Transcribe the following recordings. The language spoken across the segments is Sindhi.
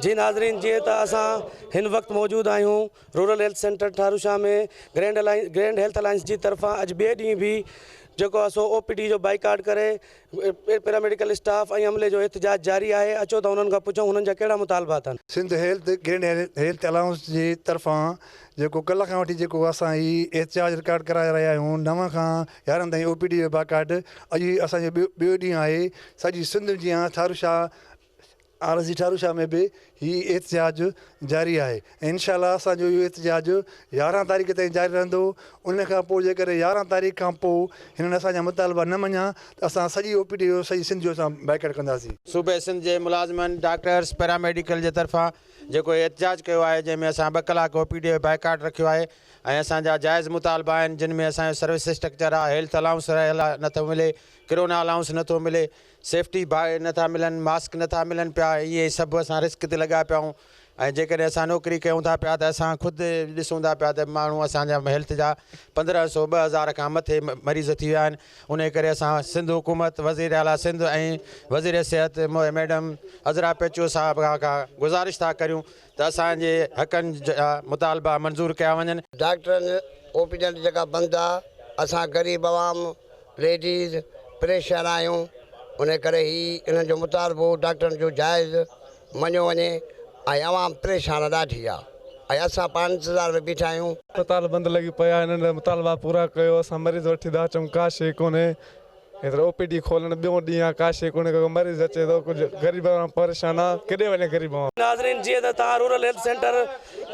جي ناظرين جيئن ته اسان هن وقت موجود آهيون rural health centre Tharushah ۾ grand alliance grand health alliance جي طرفان اڄ ٻئي ڏينهن به جيڪو آهي سو او پي ڊي جو بائيڪاٽ ڪري پيراميڊيڪل اسٽاف ۽ عملي جو احتجاج جاري آهي اچو ته انهن کان پڇون هنن جا ڪهڙا مطالبات آهن. Sindh health grand health allowance جي طرفان جيڪو ڪلهه کان وٺي جيڪو اسان هي احتجاج رڪارڊ ڪرائي رهيا آهيون نو کان 11 تائين او پي ڊي جو بائيڪاٽ اڄ هي اسان جو ٻيو ڏينهن آهي سڄي سنڌ جيان ٺاروشاهه آر سي ٺاروشاهه ۾ به هي احتجاج جاري آهي ۽ انشاء الله اسان جو اهو احتجاج 11 تاريخ تائين جاري رهندو ان کان پوء جيڪڏهن 11 تاريخ کان پوء هنن اسان جا مطالبا نه مڃيا ته اسان سڄي او پي ڊي جو سڄي سنڌ جو اسان بائيڪاٽ ڪنداسين. صوبي سنڌ جي ملازمن، ڊاڪٽرز، پيراميڊيڪل جي طرفان جيڪو هي احتجاج ڪيو آهي جنهن ۾ اسان ٻه ڪلاڪ او پي ڊي جو بائيڪاٽ رکيو آهي ۽ اسان جا جائز مطالبا آهن جن ۾ اسان جو سروس اسٽرڪچر آهي هيلٿ الائونس رهيل آهي نٿو ملي ڪرونا الائونس نٿو ملي سيفٽي نه ٿا ملن، ماسڪ نه ٿا ملن پيا، اهي سڀ اسان رسڪ تي لڳا پيا آهيون ۽ جيڪڏهن اسان نوڪري ڪيون ٿا پيا ته اسان خود ڏسون ٿا پيا ته ماڻهو اسان جا هيلٿ جا 1500 2000 کان مٿي مريض ٿي ويا آهن انهي ڪري اسان سنڌ حڪومت وزير اعليٰ سنڌ ۽ وزير صحت ميڊم عذرا پيچوهو صاحب کان گذارش ٿا ڪريون ته اسان جي حقن جا مطالبا منظور ڪيا وڃن. ڊاڪٽرن او پي ڊي جيڪا بند آ اسان غريب عوام ليڊيز پريشان آهيون ان ڪري هي انهن جو مطالبو ڊاڪٽرن جو جائز مڃيو وڃي ۽ عوام پريشان ڏاڍي آ ۽ اسان پاڻ انتظار ۾ بيٺا آهيون. اسپتال بند لڳي پئي آهي انهن جا مطالبا پورا ڪيو اسان مريض وٺي ٿا اچون ڪا شي ڪونهي هيترو او پي ڊي کولڻ ٻيون ڏينهن آ ڪا شي ڪونهي ڪو مريض اچي ٿو ڪجهه غريب عوام پريشان آ ڪيڏي وڃي غريب عوام. ناظرين جيئن ته توهان رورل هيلٿ سينٽر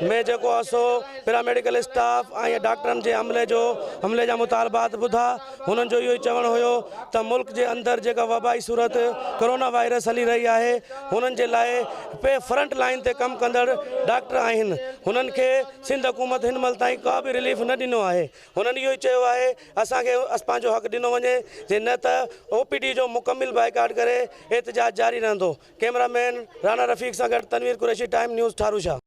۾ جيڪو آ سو پيراميڊيڪل اسٽاف ۽ ڊاڪٽرن جي عملي جو عملي جا مطالبات ٻڌا هنن جو اهو ئي چوڻ هيو ته ملڪ جي اندر جيڪا وبائي صورت ڪرونا وائرس هلي رهي آهي هنن جي لاء پي فرنٽ لائين تي ڪم ڪندڙ ڊاڪٽر آهن هنن کي سنڌ حڪومت هن مهل تائين ڪا به رليف نه ڏنو آهي هنن اهو ئي چيو آهي اسان کي پنهنجو حق ڏنو وڃي جي نه ته او پي ڊي جو مڪمل بائيڪاٽ ڪري احتجاج جاري رهندو ڪئميرا مين رانا رفيق سان گڏ تنوير قريشي ٽائيم نيوز ٺاروشاه.